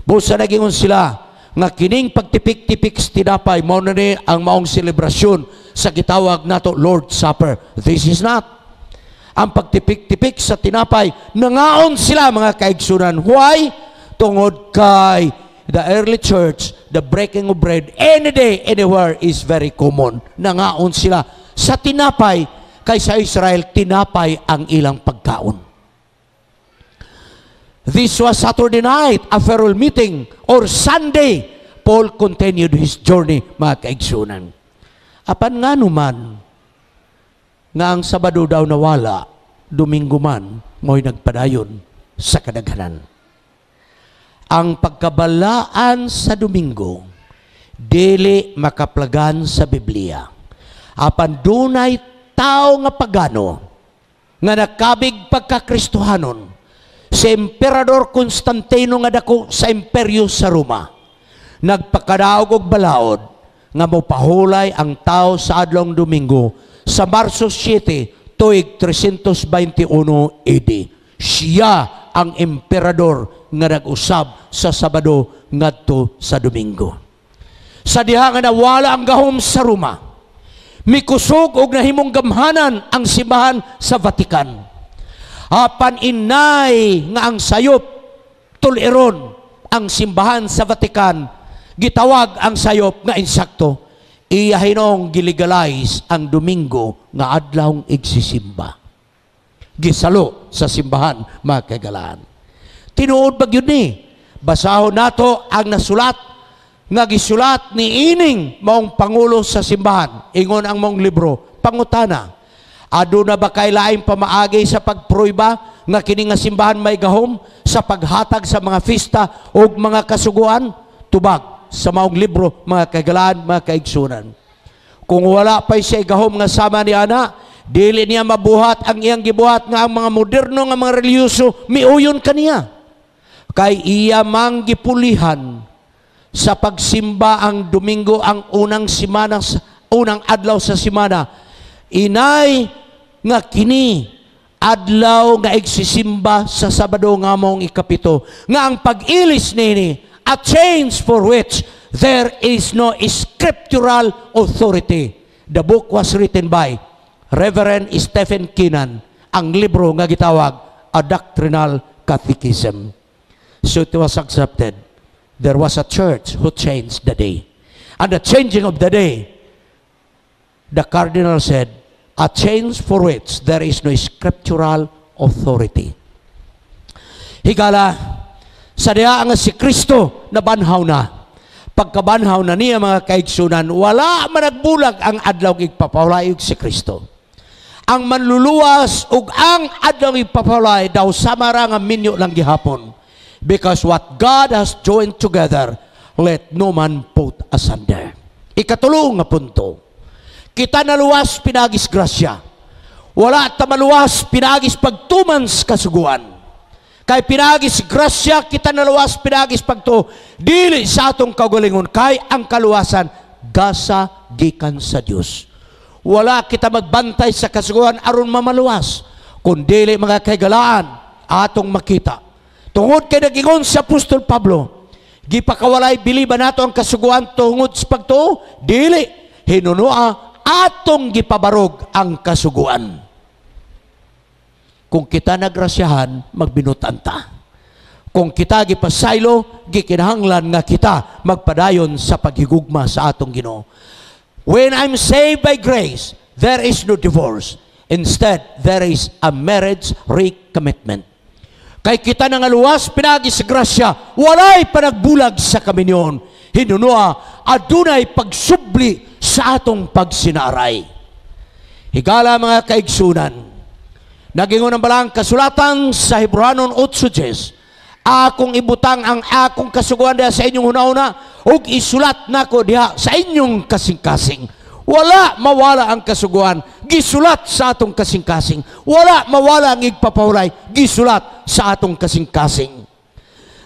Busa nagingon sila nga kining pagtipik-tipik sa tinapay mao na ni ang maong selebrasyon sa gitawag nato Lord's Supper. This is not. Ang pagtipik-tipik sa tinapay, nangaon sila, mga kaigsunan. Why? Tungod kay the early church, the breaking of bread, any day, anywhere is very common. Nangaon sila sa tinapay, kay sa Israel, tinapay ang ilang pagkaon. This was Saturday night, a farewell meeting, or Sunday. Paul continued his journey, mga kaigsunan. Apan nga naman, nga ang Sabado daw nawala, Domingo man, mo'y nagpadayon sa kadaghanan. Ang pagkabalaan sa Domingo, dili makaplagan sa Biblia. Apan dunay tao nga pagano, nga nakabig pagkakristohanon, si Emperador Constantino nga dako sa imperyo sa Roma, nagpakadaog og balaod nga mopahulay ang tao sa adlong Domingo sa Marso 7, tuig 321 AD. Siya ang emperador nga nag-usab sa Sabado ngadto sa Domingo. Sa diha nga nawala ang gahom sa Roma, mikusog og nahimong gamhanan ang simbahan sa Vatican. Apan inay nga ang sayop tuliron ang simbahan sa Vatican, gitawag ang sayop nga insakto. Iya hinong gilegalize ang Domingo nga adlawng igsisimba. Gisalo sa simbahan, mga kagalaan. Tinuod ba gyud ni? Basahon nato ang nasulat nga gisulat ni ining maong pangulo sa simbahan. Ingon ang maong libro, pangutana. Aduna ba kay laing pamaagi sa pagpruiba nga kini nga simbahan may gahom sa paghatag sa mga fiesta ug mga kasuguan? Tubag sa maong libro, mga kagalaan, mga kaigsunan. Kung wala pa'y siya gahom nga sama ni ana, dili niya mabuhat ang iyang gibuhat nga ang mga moderno nga mga relihiyoso miuyon kaniya. Kay iya mang gipulihan sa pagsimba ang Domingo, ang unang simana, unang adlaw sa simana. Inay nga kini adlaw nga igsisimba sa Sabado nga mong ikapito, nga ang pag-ilis nini, a change for which there is no scriptural authority. The book was written by Reverend Stephen Keenan, ang libro nga gitawag A Doctrinal Catechism. So it was accepted. There was a church who changed the day. And the changing of the day, the cardinal said, a change for which there is no scriptural authority. Higala, sa diha nga si Kristo nabanhaw na. Pagkabanhaw na niya, mga kaigsunan, wala managbulag ang adlaw igpapawalay si Kristo. Ang manluluwas ug ang adlaw igpapawalay daw sama ra nga minyo lang gihapon. Because what God has joined together, let no man put asunder. Ikatulo nga punto. Kita naluwas pinagis grasya. Wala ta maluwas pinagis pagtuman sa kasuguan. Kay pinagis grasya kita naluwas pinagis pagtuo. Dili sa atong kaugalingon, kay ang kaluwasan gasa gikan sa Dios. Wala kita magbantay sa kasuguan aron mamaluwas. Kun dili, mga kaigalaan, atong makita. Tungod kay nagingon si Apostol Pablo, gipakawalay bili ba nato ang kasuguan tungod sa pagtuo? Dili. Hinunoa atong gipabarog ang kasuguan. Kung kita nagrasyahan, magbinutan ta. Kung kita gipasaylo, gikinahanglan nga kita magpadayon sa paghigugma sa atong Ginoo. When I'm saved by grace, there is no divorce. Instead, there is a marriage recommitment. Kay kita nangaluwas pinagi sa grasya, walay panagbulag sa kaminyon. Hinunoa, adunay pagsubli sa atong pagsinaaray. Higala, mga kaigsunan, nagingon ang balang kasulatan sa Hebrewanon 8:10, "Akong ibutang ang akong kasuguan diha sa inyong hunahuna ug isulat nako diha sa inyong kasing-kasing." Wala mawala ang kasuguan, gisulat sa atong kasing-kasing. Wala mawala ang igpapahulay, gisulat sa atong kasing-kasing.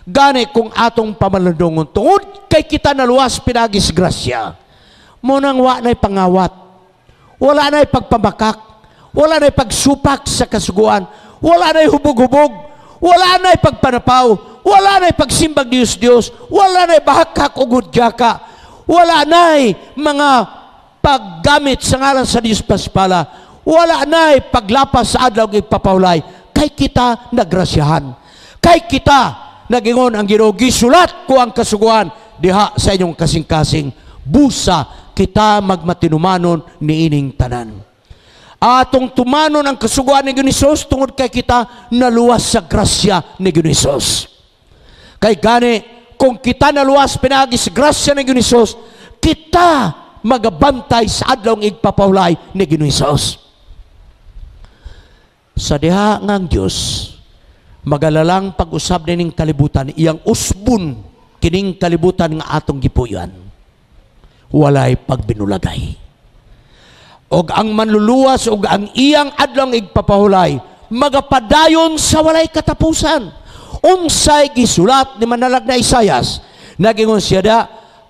Gani kung atong pamalandungon, tungod kay kita naluwas pinagis grasya, mo nang wa na'y pangawat, wala na'y pagpamakak, wala na'y pagsupak sa kasuguan, wala na'y hubog-hubog, wala na'y pagpanapaw, wala na'y pagsimbag Diyos Diyos, wala na'y bahakhak o gudyaka, wala na'y mga paggamit sa ngalan sa Diyos paspala, wala na'y paglapas sa adlaw igpapawlay, kay kita nagrasyahan. Kay kita Nagingon ang Ginoo, "Gisulat ko ang kasuguan diha sa inyong kasing-kasing." Busa kita magmatinumanon niining tanan. Atong tumanon ang kasuguan ni Ginoong Hesus tungod kay kita naluwas sa grasya ni Ginoong Hesus. Kay gani, kung kita naluwas pinaagi sa grasya ni Ginoong Hesus, kita magabantay sa adlawng igpapahulay ni Ginoong Hesus. Sa diha nga ang Diyos magalalang pag-usab nining kalibutan, iyang usbon kining kalibutan nga atong gipuy-an, walay pagbinulagay. Og ang manluluwas og ang iyang adlawng igpapahulay magapadayon sa walay katapusan. Unsay gisulat ni manalagna Isayas? Nagingon siya da,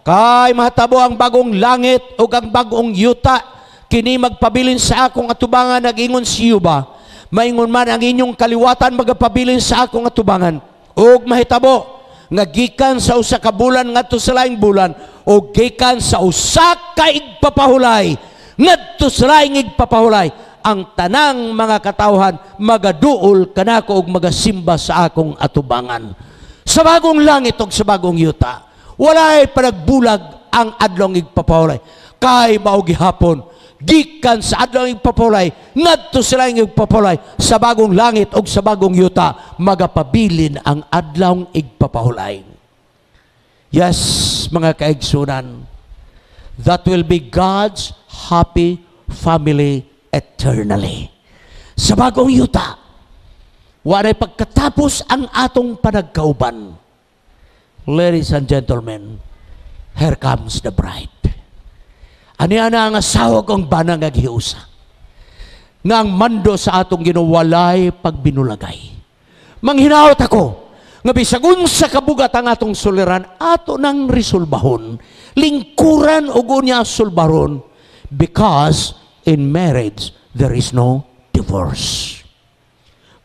"Kay mahatabo ang bagong langit ug ang bagong yuta, kini magpabilin sa akong atubangan." Nagingon si Yuba, "Maingon man ang inyong kaliwatan magapabilin sa akong atubangan, ug mahitabo nga gikan sa usa ka bulan ngadto sa laing bulan ug gikan sa usa ka igpapahulay ngadto sa laing igpapahulay, ang tanang mga katawhan magaduol kanako ug magasimba sa akong atubangan." Sa bagong langit ug sa bagong yuta, walay panagbulag ang adlong igpapahulay, kay mao gihapon gikan sa adlong igpapahulay ngadto sa laing igpapahulay, sa bagong langit ug sa bagong yuta, magapabilin ang adlong igpapahulay. Yes, mga kaigsunan, that will be God's happy family eternally. Sa bagong yuta, walay pagkatapos ang atong panagkauban. Ladies and gentlemen, here comes the bride. Ania na ang asawa ug bana nga gihiusa. Nga ang mando sa atong Ginoo walay pagbinulagay. Manghinawat ako nga bisag unsa kabugat ang atong suliran, ato nang resolbahon. Lingkuran ug unya sulbaron, because in marriage there is no divorce.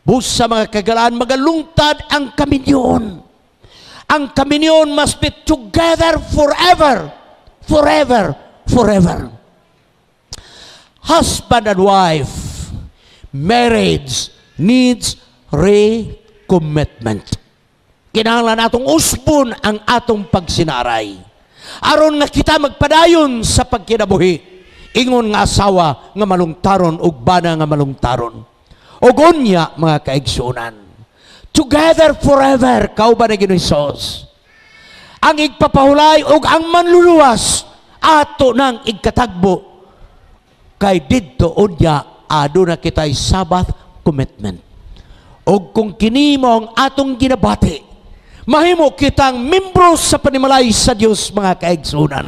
Busa, mga kagalaan, magalungtad ang kaminyoon. Ang kaminyoon must be together forever. Forever, forever. Husband and wife, marriage needs recommitment. Kinahanglan atong usbon ang atong pagsinaray. Aron nga kita magpadayon sa pagkinabuhi. Ingon nga asawa nga malungtaron ug bana nga malungtaron. Ug unya, mga kaigsunan, together forever kauban ni Ginoong Hesus. Ang igpapahulay ug ang manluluwas ato nang igkatagbo, kay didto unya aduna kitay Sabbath commitment. Ug kung kini mo ang atong ginabati, mahimo kitang membro sa panimalay sa Dios, mga kaigsunan.